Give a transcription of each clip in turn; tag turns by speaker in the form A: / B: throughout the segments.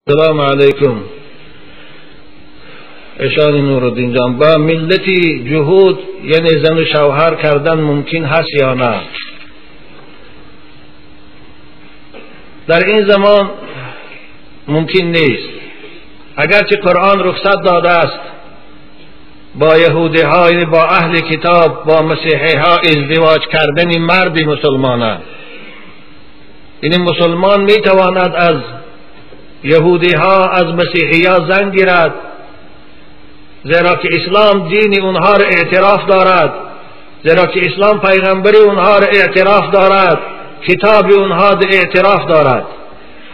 A: سلام علیکم. اشان نورالدین جان، با ملتی جهود یعنی زن و شوهر کردن ممکن هست یا نه؟ در این زمان ممکن نیست. اگرچه قرآن رخصت داده است با یهودی ها، یعنی با اهل کتاب، با مسیحی ها ازدواج کردن مرد مسلمانه، یعنی مسلمان می تواند از یهودی ها، از مسیحی ها زن گیرد، زیرا که اسلام دین اونها را اعتراف دارد، زیرا که اسلام پیغمبر اونها را اعتراف دارد، کتاب اونها را اعتراف دارد.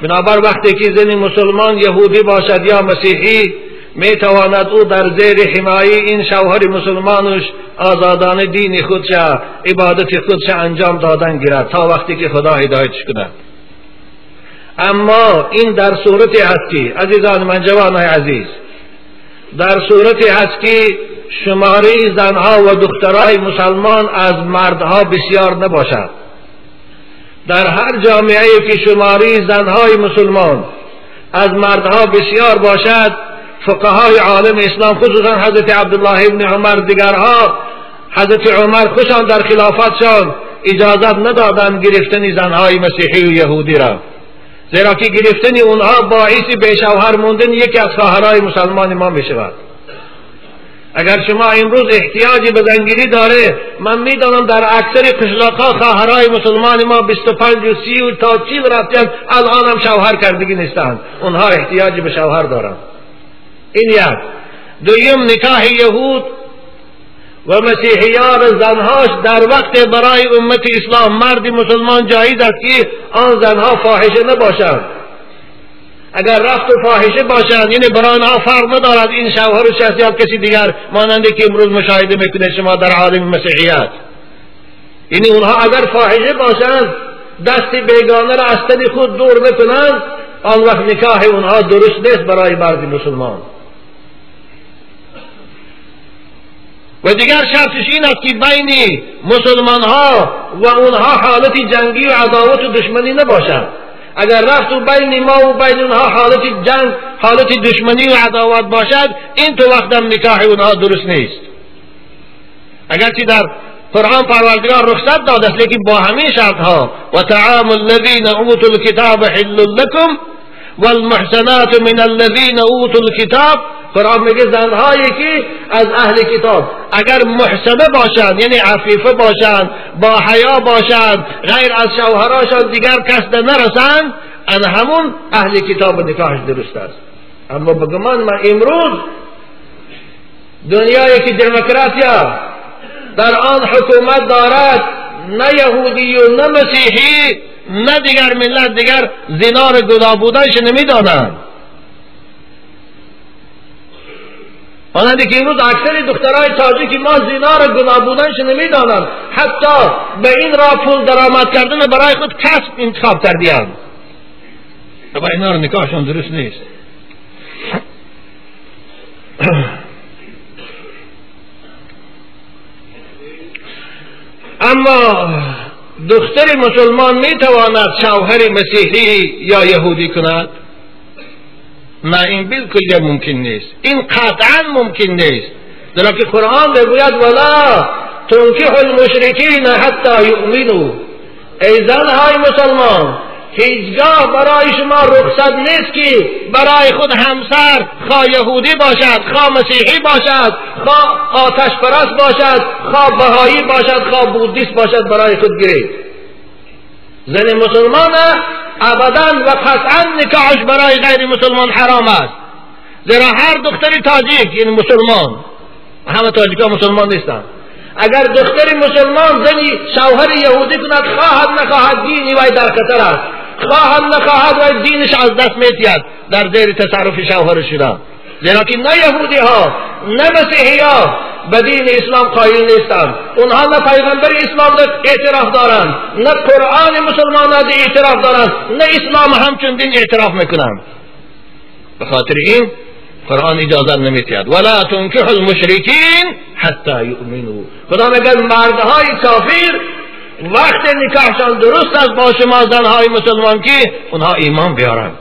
A: بنابر وقتی که زن مسلمان یهودی باشد یا مسیحی، می تواند او در زیر حمایه این شوهر مسلمانش آزادانه دین خودش، عبادت خودش انجام دادن گیرد تا وقتی که خدا هدایتش کند. اما این در صورتی هست که عزیزان من، جوانای عزیز، در صورتی هست که شماره زنها و دخترای مسلمان از مردها بسیار نباشد. در هر جامعه که شماره زنهای مسلمان از مردها بسیار باشد، فقهای عالم اسلام خصوصا حضرت عبدالله ابن عمر دیگرها، حضرت عمر خوشان در خلافتشان اجازت ندادند گرفتن زنهای مسیحی و یهودی را، زیرا که گرفتن اونها باعث بی‌شوهر موندن یکی از خواهرای مسلمان ما می شود. اگر شما امروز احتیاجی به زنگیری داره، من میدانم در اکثر قشلاقها خواهرای مسلمان ما 25 و 30 و تا 40 رفتن، الان هم شوهر کردگی نیستند، اونها احتیاجی به شوهر دارند. این یک. دویم، نکاح یهود و مسیحیان زنهاش در وقت برای امت اسلام مرد مسلمان جایز است که آن زنها فاحشه نباشند. اگر رفت و فاحشه باشند، یعنی برای آنها فرق ندارد این شوهرش است یا کسی دیگر، مانند که امروز مشاهده میکنه شما در عالم مسیحیت. یعنی اونها اگر فاحشه باشند، دست بیگانه را از تن خود دور بکنند، آن وقت نکاح اونها درست نیست برای مرد مسلمان. و دیگر شرطش این است که بین مسلمان ها و اونها حالت جنگی و عداوت و دشمنی نباشد. اگر رفت و بین ما و بین اونها حالت جنگ، حالت دشمنی و عداوت باشد، این تو وقتم نکاح اونها درست نیست. اگرچه در قرآن پروردگار رخصت داده است، لیکن با همین شرط ها: و طعام الذین اوتوا الکتاب حل لکم والمحسنات من الذین اوتوا الکتاب. قرآن میگه زنهایی که از اهل کتاب اگر محسنه باشند، یعنی عفیفه باشند، با حیا باشند، غیر از شوهراشان دیگر کس نرسند، ان همون اهل کتاب نکاحش درست است. اما بگمان من امروز دنیایی که دموکراتیا در آن حکومت دارد، نه یهودی و نه مسیحی نه دیگر ملت دیگر زنا را گناه بودنش نمیدانند. مانند که امروز اکثر دخترای تاجیک ما زنا را گناه بودنش نمیدانند، حتی به این را پول درآمد کردن برای خود کسب انتخاب کردیند. با اینا را نکاحشان درست نیست. اما دختر مسلمان می تواند شوهر مسیحی یا یهودی کند؟ نه، این بالکل ممکن نیست، این قطعا ممکن نیست، زیرا که قرآن میگوید ولا تنکح المشرکین حتی یؤمنوا. ای زنهای مسلمان، هیچگاه برای شما رخصت نیست که برای خود همسر خواه یهودی باشد، خواه مسیحی باشد، خواه آتش پرست باشد، خواه بهایی باشد، خواه بودیست باشد، برای خود گیرید. زن مسلمان ابدا و قطعا نکاحش برای غیر مسلمان حرام است، زیرا هر دختر تاجیک، یعنی مسلمان، همه تاجیک ها مسلمان نیستند، اگر دختر مسلمان زنی شوهر یهودی کند، خواهد نخواهد دینی وی در خطر است، خواهد نخواهد وی دینش از دست میتید در زیر تصرف شوهر شده، زیرا که نه یهودی ها نه مسیحی ها به دین اسلام قائل نیستند، اونها نه پیغمبر اسلام را اعتراف دارند، نه قرآن مسلمان را اعتراف دارند، نه اسلام همچون دین اعتراف میکنند. به خاطر این قرآن اجازه نمیتید ولا تنکح المشرکین حتی یؤمنوا. خدا میگه مردهای کافر وقت نکاحشان درست است با شما زنهای مسلمان که اونها ایمان بیارند.